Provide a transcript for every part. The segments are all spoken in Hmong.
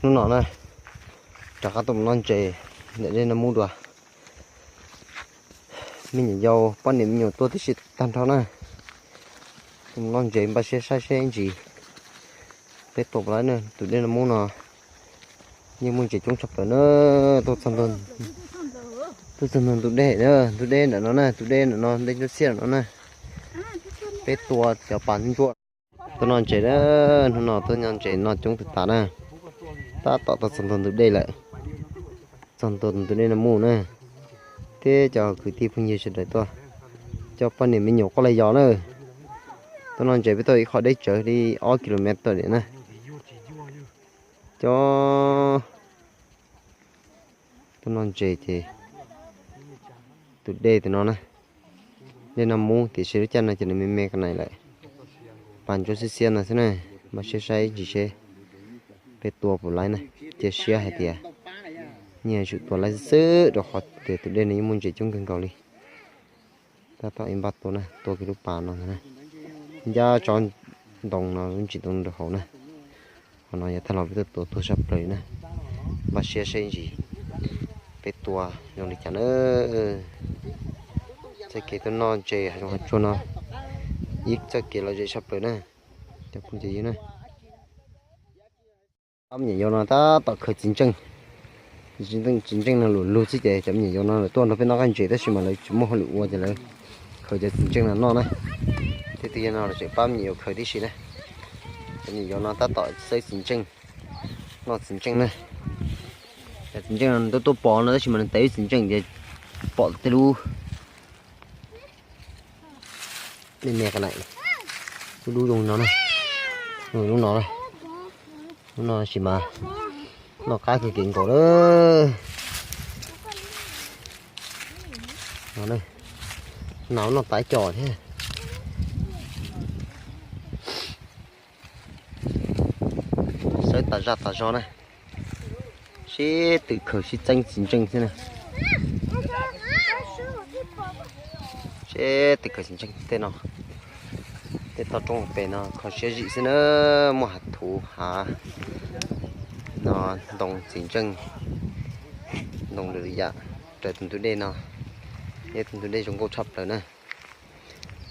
Hnub no na, rov qab tuaj mus noj ntses ntawm dej Naj Mub dua. Me nyuam yaus poj niam me nyuam tuaj tib si tag nrho na. Tuaj mus noj ntses npaj siab saib seb ntsis peb tua puas laib na. Tus dej Naj Mub no yeej muaj ntses coob tshaj plaws na. Tuaj txog, tuaj txog ntug dej na, ntug dej ntawm no na, tus dej ntawm no, dej ntsuab xiab ntawm no na. Peb tua cov pas ntsuab. Tuaj noj ntses na, hnub no tuaj noj ntses noj coob tag tas na. Tab tom tuaj txog ntug dej lawm, txog ntug dej Naj Mub na. Thiab cov kwv tij phooj ywg sawv daws tuaj, cov poj niam me nyuam quaj laig yos na. Tuaj noj ntses peb tuaj ib qho deb tsawv li ob kilomev dim na. Cov tuaj noj ntses ces tus dej tus no na, dej Naj Mub tiam sis lub caij no ces nws me me qas nais lawm. Pas ntsuab xiab xiab no xwb na, npaj siab saib ntsis seb peb tua puas laib na. Cia siab hais tias nyiaj tsum tua laib xwb rau qhov tias tus dej no yeej muaj ntses coob kawg nkaus li. Tab tom ib npaj tua na, tua kiag lub pas no ntag na. Ncaj tsob ntoo no lub ntsis ntoo rau hauv na. Qhov no yog tag los peb tuaj tua tuag saj plaws li na. Npaj siab saib ntsis peb tua zoo li cas na. Txoj kev tuaj noj ntses hav zoov hav tsuag no, ib txoj kev lom zem saj plaws na. Cov phooj cov ywg na, pab me nyuam yaus no tab tom khaws txiv ntseej. Txiv ntseej no luam lug xwb ces cov me nyuam yaus no lawv tuaj nrog peb noj qab ntses tab sis mas lawv tsis muaj hauj lwm ua ces lawv khaws cov txiv ntseej no noj na. Tej tug yawg no lawv tseem pab me nyuam yaus khaws tib si na. Cov me nyuam yaus no tab tom xawb txiv ntseej, noj txiv ntseej na. Cov txiv ntseej no nws tuaj tuaj pom no tab sis mas nws tev txiv ntseej ces pom tej lub me me qas nais, lub dub zoo no na. Lub no, lub no sis mas noj qab kawg kev nkaus lawm. No, no noj tas ib co thiab. Xawb tas zaj tas zog na. Sib tw khaws sib txeeb txiv ntseej xwb na. Sib tw khaws txiv ntseej tej no. Tej toj roob pem no kho siab zim xwb na. Muaj hav thuv hav no, ntoo txiv ntseej, ntoo lwm yam raws tus ntug dej no. Nyob tus ntug dej zoo nkauj tshaj plaws na.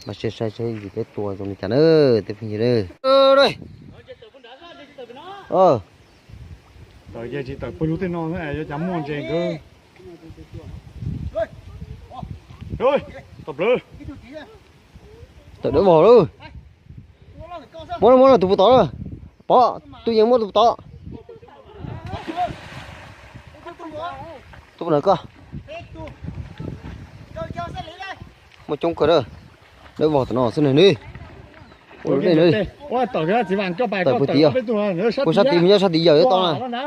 Mas sia saib seb ntsis peb tua zoo li cas na, tej phooj ywg na. Tawm ces tsis tawm pawg lug tej no xwb, yuav cas muaj ntses nkawd. Tawm plawv. Tawm dawb vog lawm. Muab, muab tus puv tod lawm. Pov, tus yeej muab tus puv tod. Tus puv na koj. Muaj coob kawg na. Dawb vog tom no xwb na ni. Ua dej na. Tawm puag tid, puag sab tid, nyob sab tid yawm tau na.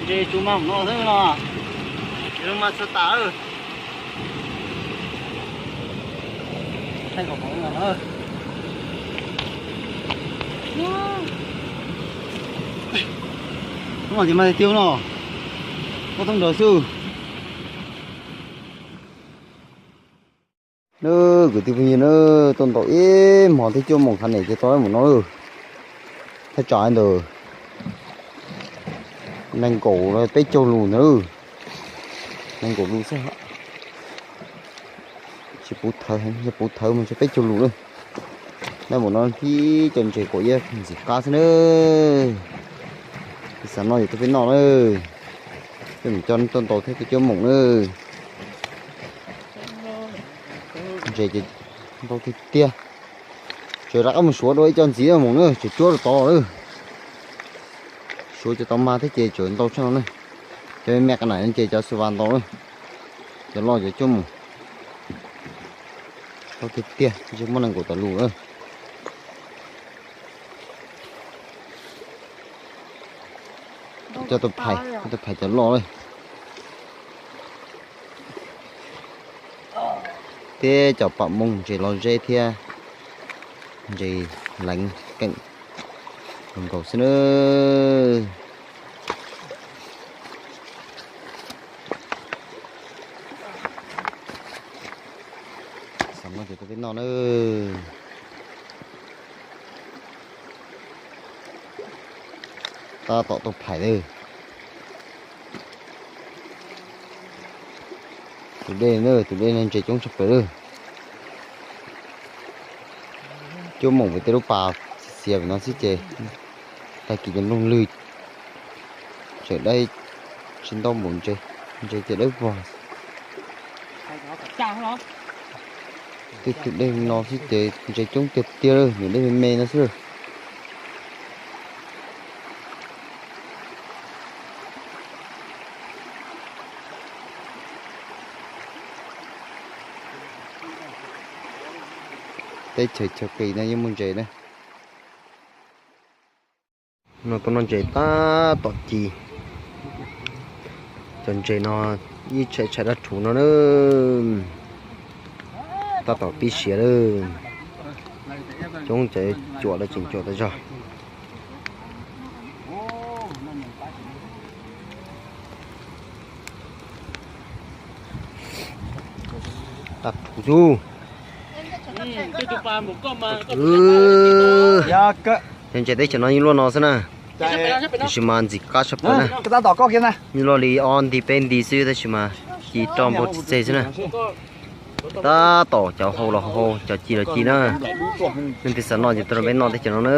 Ntses tsuas mas no xwb no, ces mas txog tas. Mas tias mas tiag no, koj toob nrog xwb. Nawb, kwv tij phooj ywg nawb, tuaj ntaus ib hmos thiab cuaj moos qhav nim ces tau mus no lawm. Thaj tsam ntawd nees nkaum peb caug lus ntawd, nees nkaum lus xwb. Tsis puv thawv, yog puv thawv mas tsis peb caug lus lawm. Naj mus no thiab cov ntses quav iab ntxim qab xwb nawb. Xav noj ces tuaj peb noj nawb. Coj mus coj tuaj ntaus thiab tuaj cuab moos nawb. Ntses ces ntau tiag tiag. Tseem rov qab mus suav dua ib co ntxiv moos na, tseem cuab rau tod lawm. Suav cov tau mag thiab ces tseem ntau tshaj no na. Cov me me qab na ces cov xu vas ntau na. Cov loj cov cuab moos. Ntau tiag tiag, ntshe muaj nees nkaum tawm lus na. Cov tus phais, cov tus phais cov loj lawm. Thiab cov pam moos ntses los ze thiab, ntses leev keem nkaus xwb nawb. Xav noj ces tuaj peb noj nawb. Tab tom tau phais lawm. Tus dej na, tus dej no ntses coob tshaj plaws lawm. Cuab moos pem tej lub pas xiav pem no xwb ces tag kis cov nplooj lwg tseem dai tsis ntau npaum ntses, ntses ces dawb vog. Tej tus dej no xwb ces ntses coob tiag tiag lawm, nws dej me me no xwb. Teb chaws chaw qis no yeej muaj ntses na. No tuaj noj ntses tab tom ci. Cov ntses no ib tshais tshais dab rhuv no na. Tab tom pib siav lawm. Coob cov cuam lawv tseem cuam tas zog. Dab rhuv xwb. Cov ntses teb chaws no yeej luaj no xwb na. Tab sis mas ntxim qab tshaj plaws na. Yeej luaj li ob nti peb nti xwb tab sis mas ci roj npau tsis txeg xwb na. Tab tom cov hau los hau, cov ci los ci na. Leej twg xav noj ces tuaj rau peb noj teb chaws no na.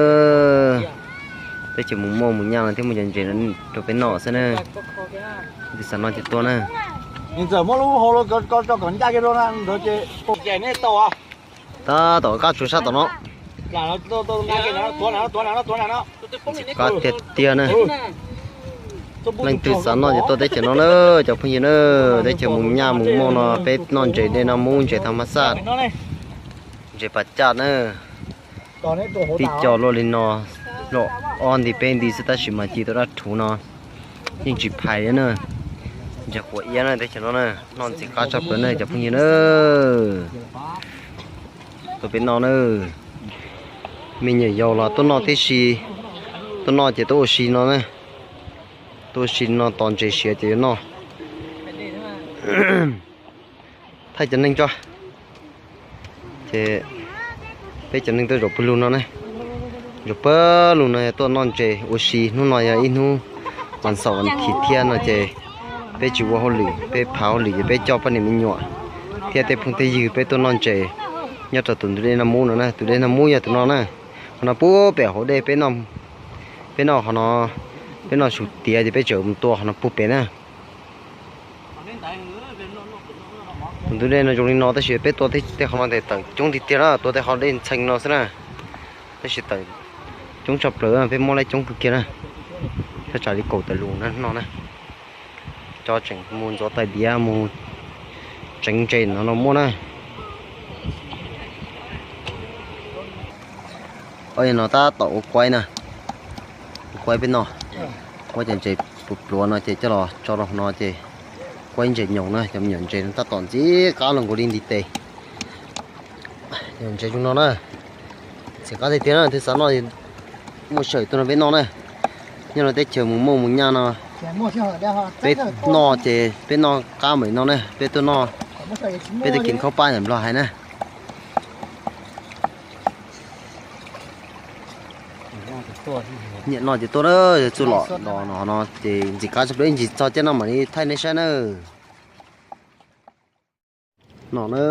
Teb chaws mus muaj mus nyaj no thiaj muaj cov ntses rau peb noj xwb na. Leej twg xav noj ces tuaj na. Tab tom kab tshuav sab tom no. Kab tiag tiag na. Leej twg xav noj ces tuaj teb chaws no na, cov phooj ywg na. Teb chaws mus nyaj mus muaj no peb noj ntses dej no, muaj ntses thaj ma xaj, ntses pas caj na. Tib co luaj li no, luaj ob nti peb nti xwb tab sis mas ci tau dab rhuv no yeej tsis phais li na. Ntses quav iab na teb chaws no na, noj ntxim qab tshaj plaws na cov phooj ywg na. Tuaj peb noj na. Me nyuam yaus los tuaj noj tib si, tuaj noj ces tuaj ua si no na. Tuaj ua si no tos ntses siav ces yuav noj. Thaij cov neeg tso. Ces Peb cov neeg tuaj zaum pawg lug no na, zaum pawg lug no yog tuaj noj ntses ua si. Hnub no yog ib hnub vas xaum vas thiv thiab no ces peb tsis ua hauj lwm, peb phav hauj lwm ces peb coj poj niam me nyuam thiab tej phooj tej ywg peb tuaj noj ntses nyob rau tus ntug dej Naj Mub no na. Tus dej Naj Mub yog tus no na, qhov no puag pem hauv dej peb noj, peb noj qhov no, peb noj su tiav ces peb tseem mus tua qhov no puag pem na. Tus ntug dej no zoo li no tab sis peb tua tej qhov no ces tawm coob tiag tiag na, tua tej qhov dej ntxhee no xwb na, tab sis tawm coob tshaj plaws, peb muab laib coob kawg kiag na, thaj tsam li kaum tawm lus na no na. Cov tseem mus ntxuav tais diav mus tseev ntses no no muaj na. Ob no tab tom ua kuaib na, ua kuaib peb noj, muab cov ntses pluav pluav no ces coj los tso rau hauv no ces kuaib ntses nyoos na. Cov me nyuam ntses no tab tom ntxim qab los nkaus li ntiv tes. Ntses zoo no na, ntxim qab tiag tiag na, twb xav noj, muaj sij hawm tuaj nrog peb noj na. Nyob rau teb chaws mus muaj mus nyaj no, peb noj ces peb noj qab npaum no na, peb tuaj noj, peb tuaj kis khaub pab yam Nplog hais na. Nyiam noj ces tuaj na, txuj lom los no no ces ntxim qab tshaj plaws, ib ntsis txog caij no mam li thaij nej saib na. No na,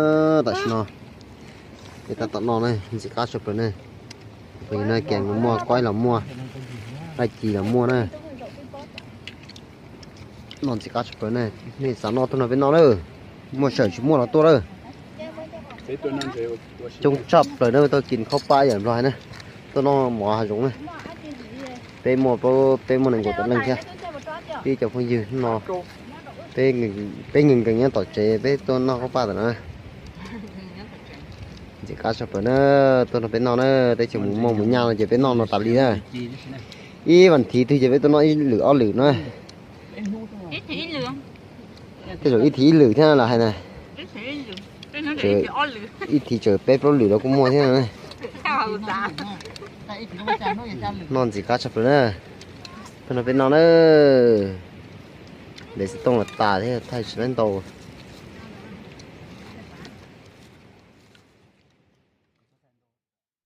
tam sim no peb tab tom noj na, ntxim qab tshaj plaws na. Peb no kev los muaj, kuaib los muaj, dab tsi los muaj na. Noj ntxim qab tshaj plaws na, nej xav noj tuaj nrog peb noj na. Muaj sij hawm tsis muaj los tuaj na. Coob tshaj plaws na, tuaj kis khaub pab yam Nplog hais na, tuaj noj mov hav zoov na. Peb muaj, peb muaj nees nkaum tawm leej thiab, peb cov phooj ywg no, peb nkees nkees nyob tom tsev peb tuaj noj khaub pab tom no. Ntxim qab tshaj plaws na, tuaj nrog peb noj na, teb chaws mus muaj mus nyaj no ces peb noj no tas li na. Ib vas thiv twg ces peb tuaj noj ib lwm ob lwm na. Tej zaum ib thiv ib lwm thiab los hais na. Ib thiv tseem peb plaub lwm los kuj muaj thiab na. Noj ntxim qab tshaj plaws na. Tuaj nrog peb noj na. Ntes xov tooj los tas thiab thaij tsis tau ntau.